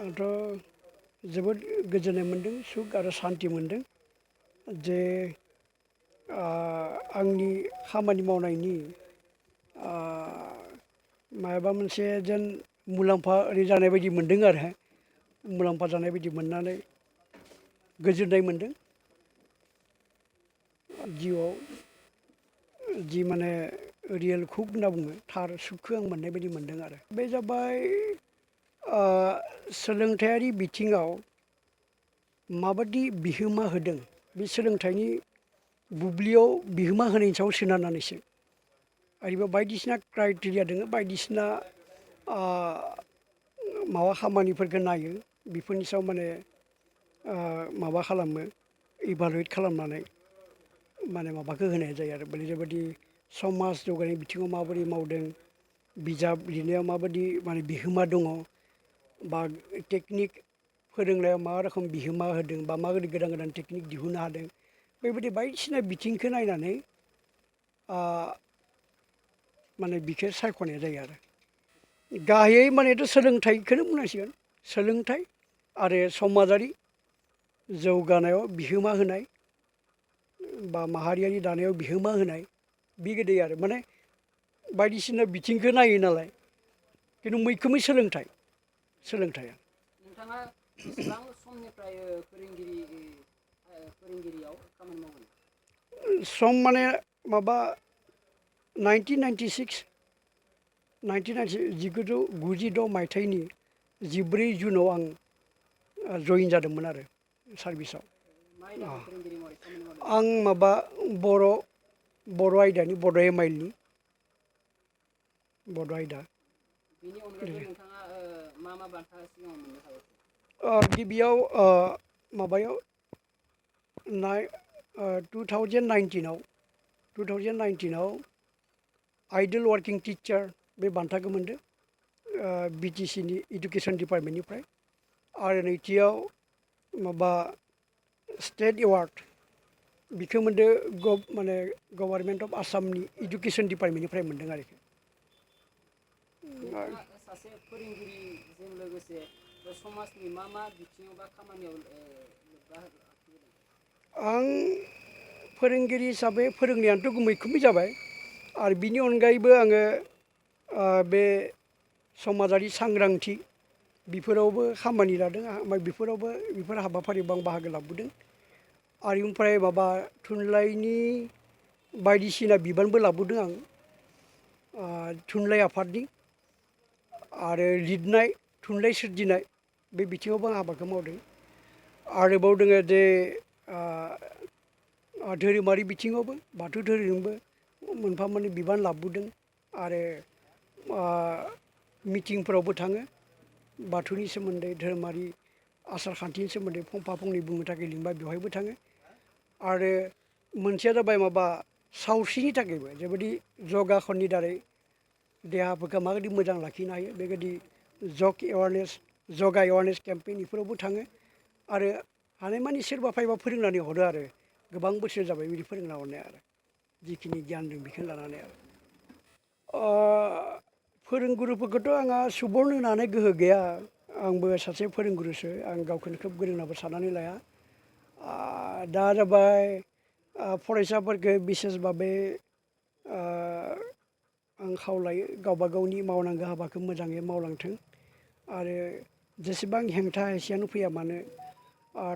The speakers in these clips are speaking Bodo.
आंथ' जोबोद गोजोननाय मोन्दों सुख आरो सान्थि मोन्दों जे आंनि खामानि मावनायनि माबा मोनसे जेन मुलाम्फा ओरै जानाय बायदि मोन्दों आरो मुलाम्फा जानाय बायदि मोननानै गोजोननाय मोन्दों जिउआव जि माने रियेल सुख होनना बुङो थार सुखखौ आं मोननाय बायदि मोन्दों आरो बे जाबाय सोलोंथायारि बिथिङाव माबादि बिहोमा होदों बे सोलोंथाइनि बुब्लियाव बिहोमा होनायनि सायाव सोनारनानैसो आरोबा बायदिसिना क्राइटेरिया दङ बायदिसिना माबा खामानिफोरखौ नायो बेफोरनि सायाव माने माबा खालामो इभालुवेट खालामनानै माने माबाखौ होनाय जायो आरो जेरैबायदि समाज जौगानाय बिथिङाव माबोरै मावदों बिजाब लिरनायाव माबायदि माने बिहोमा दङ बा टेकनिक फोरोंनायाव मा रोखोम बिहोमा होदों बा माबायदि गोदान गोदान टेकनिक दिहुननो हादों बेबायदि बायदिसिना बिथिंखौ नायनानै माने बिखौ सायख'नाय जायो आरो गाहायै मानेथ' सोलोंथाइखौनो बुंनांसिगोन सोलोंथाइ आरो समाजारि जौगानायाव बिहोमा होनाय बा माहारियारि दानायाव बिहोमा होनाय बे गोदै आरो माने बायदिसिना बिथिंखौ नायो नालाय खिन्थु मैखोमै सोलोंथाइया नोंथाङा बेसेबां समनिफ्राय फोरोंगिरियाव खामानि मावगोन सम माने माबा 1996 मायथाइनि 14 जुनाव आं जइन जादोंमोन आरो सार्भिसाव आं माबा बर' आयदानि बड' एम आइलनि बड' आयदा बेनि अनगायैबो नोंथाङा मा मा बान्था सिगाङाव मोननो हाबाय गिबियाव माबायाव 2019आव आइडल वार्किं टिचार बे बान्थाखौ मोनदों बिटिसिनि इडुकेसन डिपार्टमेन्टनिफ्राय आरो नैथियाव माबा स्टेट एवार्ड बिखौ मोनदों माने गभार्नमेन्ट अफ आसामनि इडुकेसन डिपार्टमेन्टनिफ्राय मोनदों आरोखि सासे फोरोंगिरिजों लोगोसे समाजनि मा मा बिथिङाव बा खामानियाव आं फोरोंगिरि हिसाबै फोरोंनायानोथ' मैखोमै जाबाय आरो बिनि अनगायैबो आङो बे समाजारि सांग्रांथि बेफोरावबो खामानि लादों बेफोर हाबाफारियावबो आं बाहागो लाबोदों आरो ओमफ्राय माबा थुनलाइनि बायदिसिना बिबानबो लाबोदों आं थुनलाइ आफादनि आरो लिरनाय थुनलाइ सोरजिनाय बे बिथिङावबो आं हाबाखौ मावदों आरोबाव दङ जे धोरोमारि बिथिङावबो बाथौ धोरोमजोंबो मोनफा मोननै बिबान लाबोदों आरो मिटिंफोरावबो थाङो बाथौनि सोमोन्दै धोरोमारि आसार खान्थिनि सोमोन्दै फंफा फंनै बुंनो थाखाय लिंबा बेवहायबो थाङो आरो मोनसेया जाबाय माबा सावस्रिनि थाखायबो जेबायदि जगाखननि दारै देहाफोरखौ माबायदि मोजां लाखिनो हायो बेबायदि जगा एवारनेस केम्पेइन बेफोरावबो थाङो आरो हानायमानि सोरबा फैबा फोरोंनानै हरो आरो गोबां बोसोर जाबाय बिदि फोरोंना हरनाया आरो जिखिनि गियान दं बेखौनो लानानै आरो फोरोंगुरुफोरखौथ' आंहा सुबुरन होनो हानाय गोहो गैया आंबो सासे फोरोंगुरुसो आं गावखौनो खोब गोरों होननाबो साननानै लाया दा जाबाय फरायसाफोरखौ बिसेस भाबै आं खावलायो गावबा गावनि मावनांगौ हाबाखौ मोजाङै मावलांथों आरो जेसेबां हेंथा एसेयानो फैया मानो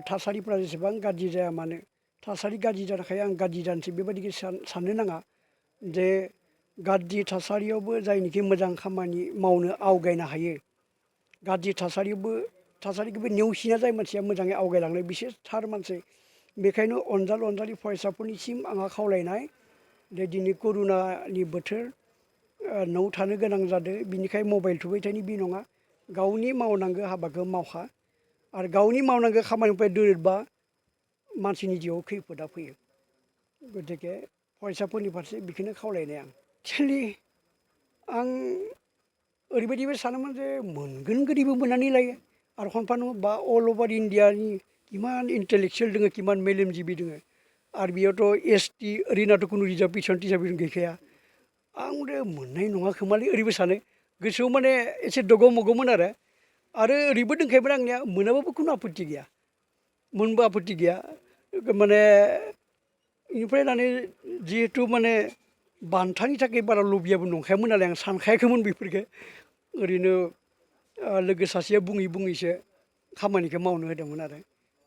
थासारिफ्रा जेसेबां गाज्रि जाया मानो थासारि गाज्रि जानायखाय आं गाज्रि जानोसै बेबायदिखौ साननो नाङा जे गाज्रि थासारियावबो जायनोखि मोजां खामानि मावनो आवगायनो हायो गाज्रि थासारिखौबो नेवसिना जाय मानसिया मोजाङै आवगायलांनाय बिसोर थार मानसि बेखायनो अनजालि फरायसाफोरनिसिम आंहा खावलायनाय जे दिनै करुनानि बोथोर न'आव थानो गोनां जादों बिनिखाय मबाइल थुबाय थानायनि बे नङा गावनि मावनांगौ हाबाखौ मावखा आरो गावनि मावनांगौ खामानिनिफ्राय दोरोदबा मानसिनि जिउआव खैफोदा फैयो गतिके फरायसाफोरनि फारसे बेखौनो खावलायनाय आं एक्सुवेलि आं ओरैबायदिबो सानोमोन जे मोनगोन गोदैबो मोननानै लायो आरो खनफा बा अल अभार इण्डियानि किमान इन्टेलेक्सुवेल दङ किमान मेलेमजिबि दङ आरो बेयावथ' ST ओरैनाथ' खुनु रिजार्भेसन गैखाया आं मोननाय नङा खोमालै ओरैबो सानो गोसोआव माने एसे दग' मग'मोन आरो आरो ओरैबो दंखायोमोन आंनिया मोनाबाबो खुनु आपत्ति गैया मोनबो आपत्ति गैया माने इनिफ्राय लानानै जिहेथु माने बान्थानि थाखाय बारा लबियाबो नंखायामोन नालाय आं सानखायाखैमोन बेफोरखौ ओरैनो लोगो सासेया बुङै बुङैसो खामानिखौ मावनो होदोंमोन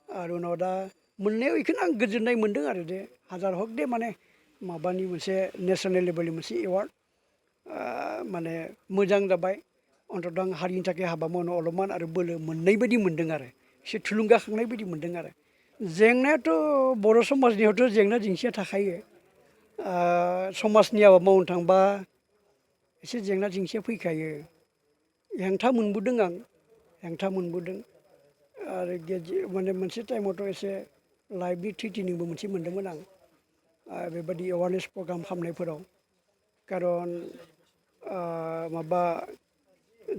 आरो उनाव दा मोननायाव बेखौनो आं गोजोननाय मोन्दों आरो दे हाजार हक दे माने माबानि मोनसे नेसनेल लेभेलनि मोनसे एवार्ड माने मोजां जाबाय अन्तत आं हारिनि थाखाय हाबा मावनो अलपमान आरो बोलो मोननाय बायदि मोन्दों आरो एसे थुलुंगाखांनाय बायदि मोन्दों आरो जेंनायाथ' बर' समाजनियावथ' जेंना जेंसिया थाखायो समाजनि आबाद मावनो थांबा एसे जेंना जेंसिया फैखायो हेंथा मोनबोदों आं हेंथा मोनबोदों आरो माने मोनसे टाइमावथ' एसे लाइफनि थ्रेटेनिंबो मोनसे मोन्दोंमोन आं बेबायदि एवारनेस प्रग्राम खालामनायफोराव खारन माबा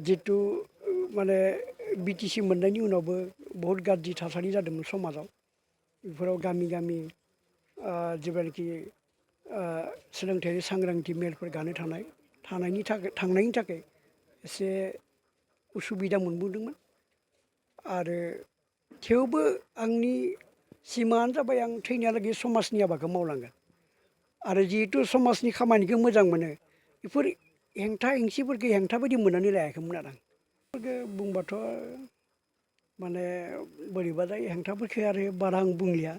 जिथु माने बिटिसि मोननायनि उनावबो बहुद गाज्रि थासारि जादोंमोन समाजाव बेफोराव गामि गामि जेब्लानाखि सोलोंथायारि सांग्रांथि मेलफोर गानो थांनायनि थाखाय एसे उसुबिदा मोनबोदोंमोन आरो थेवबो आंनि सिमाङानो जाबाय आं थैनायालागै समाजनि हाबाखौ मावलांगोन आरो जिहेतु समाजनि खामानिखौ मोजां मोनो बेफोर हेंथा हेंसिफोरखौ हेंथा बायदि मोननानै लायाखैमोन आरो आं बुंबाथ' माने बोरैबा जायो हेंथाफोरखौ आरो बारा आं बुंलिया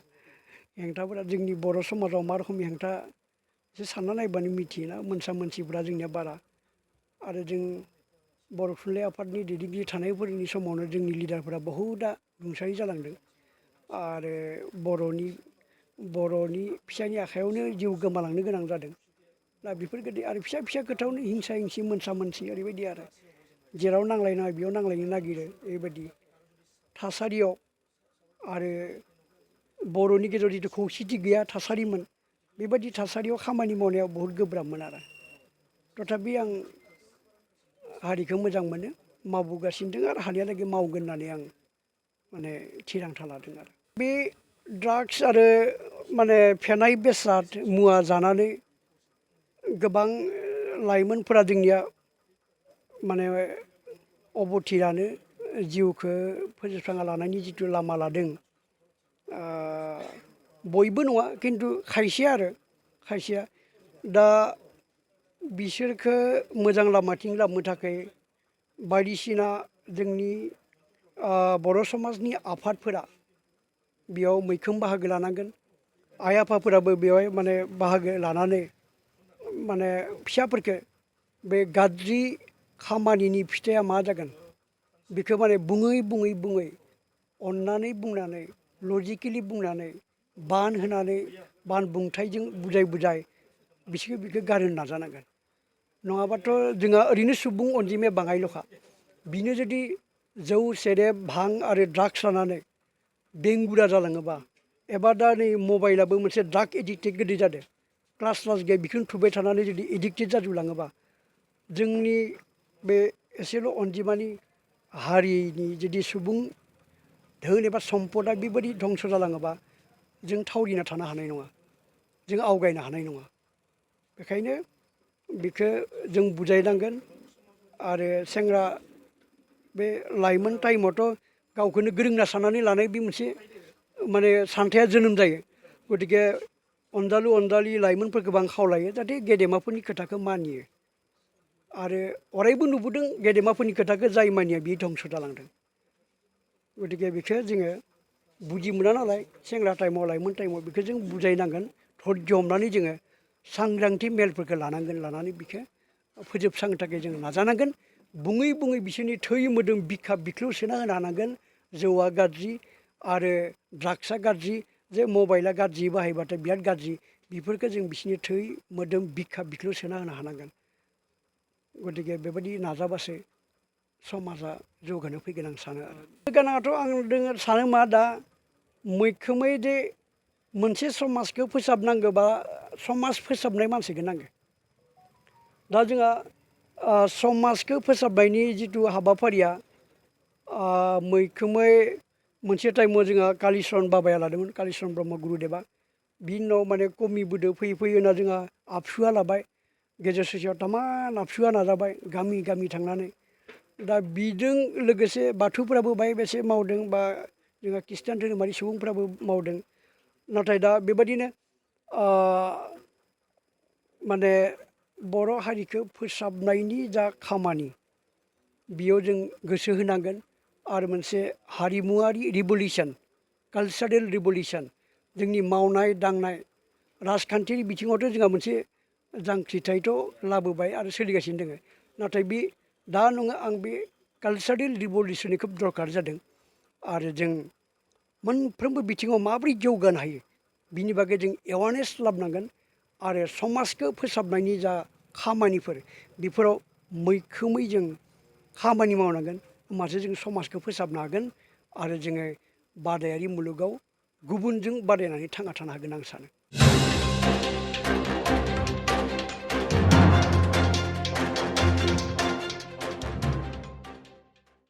हेंथाफोरा जोंनि बर' समाजाव मा रोखोमनि हेंथा एसे सानना नायबानो मिथियोना मोनसा मोनसिफ्रा जोंनिया बारा आरो जों बर' थुनलाइ आफादनि दैदेनगिरि थानायफोरनि समावनो जोंनि लिडारफोरा बहुदआ रुंसारि जालांदों आरो बर'नि फिसानि आखायावनो जिउ गोमालांनो गोनां जादों दा बेफोरबायदि आरो फिसा फिसा खोथायावनो हिंसा हिंसि मोनसा मोनसि ओरैबायदि आरो जेराव नांलायनाङा बेयाव नांलायनो नागिरो बेबायदि थासारियाव आरो बर'नि गेजेराव जिथु खौसेथि गैया थासारिमोन बेबायदि थासारियाव खामानि मावनायाव बहुद गोब्राबमोन आरो तथापि आं हारिखौ मोजां मोनो मावबोगासिनो दं आरो हानायालागै मावगोन होननानै आं माने थिरांथा लादों आरो बे ड्राग्स आरो माने फेनाय बेसाद मुवा जानानै गोबां लाइमोनफोरा जोंनिया माने अबथिरानो जिउखौ फोजोबस्रांना लानायनि जिथु लामा लादों बयबो नङा खिन्थु खायसेया दा बिसोरखो मोजां लामाथिं लाबोनो थाखाय बायदिसिना जोंनि बर' समाजनि आफादफोरा बेयाव मैखोम बाहागो लानांगोन आइ आफाफोराबो बेवहाय माने बाहागो लानानै माने फिसाफोरखो बे गाज्रि खामानिनि फिथाइया मा जागोन बेखौ माने बुङै अननानै बुंनानै लजिकेलि बुंनानै बान होनानै बान बुंथाइजों बुजाय बिसोरखो बेखौ गारहोनो नाजानांगोन नङाबाथ' जोंहा ओरैनो सुबुं अनजिमाया बाङायल'खा बिनो जुदि जौ सेरेब भां आरो ड्राग्स लानानै बेंगुरा जालाङोबा एबा दा नै मबाइलाबो मोनसे ड्राग एडिक्टेड गोदै जादों क्लास गैया बेखौनो थुबाय थानानै जुदि एडिक्टेड जाजोबलाङोबा जोंनि बे एसेल' अनजिमानि हारिनि जुदि सुबुं धोन एबा सम्पदा बेबायदि धंस' जालाङोबा जों थावरिना थानो हानाय नङा जों आवगायनो हानाय नङा बेखायनो बेखौ जों बुजायनांगोन आरो सेंग्रा बे लाइमोन टाइमावथ' गावखौनो गोरों होनना साननानै लानाय बे मोनसे माने सानथाया जोनोम जायो गतिके अनजालु अनजालि लाइमोनफोरखौबो आं खावलायो जाहाथे गेदेमाफोरनि खोथाखौ मानियो आरो अरायबो नुबोदों गेदेमाफोरनि खोथाखौ जाय मानिया बियो धंस' जालांदों गतिके बेखौ जोङो बुजि मोना नालाय सेंग्रा टाइमाव लाइमोन टाइमाव बेखौ जों बुजायनांगोन धैर्य हमनानै जोङो सांग्रांथि मेलफोरखौ लानानै बेखौ फोजोबस्रांनो थाखाय जों नाजानांगोन बुङै बिसोरनि थै मोदोम बिखा बिख्लो सोना होनो हानांगोन जौआ गाज्रि आरो ड्राग्सआ गाज्रि जे मबाइला गाज्रि बाहायबाथाय बिराद गाज्रि बेफोरखौ जों बिसोरनि थै मोदोम बिखा बिख्लो सोना होनो हानांगोन गतिके बेबायदि नाजाबासो समाजा जौगानो फैगोन आं सानो आरो गोनाङाथ' आं सानो मा दा मैखोमै जे मोनसे समाजखौ फोसाबनांगौबा समाज फोसाबनाय मानसिखौ नांगौ दा जोंहा समाजखौ फोसाबनायनि जिथु हाबाफारिया मैखोमै मोनसे टाइमाव जोंहा कालिचरन बाबाया लादोंमोन कालिचरन ब्रह्म गुरुदेबा बिनि उनाव माने कमिबोदो फैयै होना जोंहा आबसुआ लाबाय गेजेर ससेयाव तामान आबसुआ नाजाबाय गामि गामि थांनानै दा बिजों लोगोसे बाथौफोराबो बाहाय बेसे मावदों बा जोंहा खृष्टान धोरोमारि सुबुंफ्राबो मावदों। नाथाय दा बेबादिनो माने बर' हारिखौ फोसाबनायनि जा खामानि बेयाव जों गोसो होनांगोन आरो मोनसे हारिमुवारि रिभलिउसन कालचारेल रिभलिउसन जोंनि मावनाय दांनाय राजखान्थियारि बिथिङावथ' जोंहा मोनसे जांख्रिथायथ' लाबोबाय आरो सोलिगासिनो दङ। नाथाय बे दा नङा आं बे कालचारेल रिभलिउसननि खोब दरखार जादों आरो जों मोनफ्रोमबो बिथिङाव माबोरै जौगानो हायो बिनि बागै जों एवारनेस लाबोनांगोन आरो समाजखौ फोसाबनायनि जा खामानिफोर बेफोराव मैखोमै जों खामानि मावनांगोन। होमबासो जों समाजखौ फोसाबनो हागोन आरो जोङो बादायारि मुलुगाव गुबुनजों बादायनानै थांना थानो हागोन आं सानो।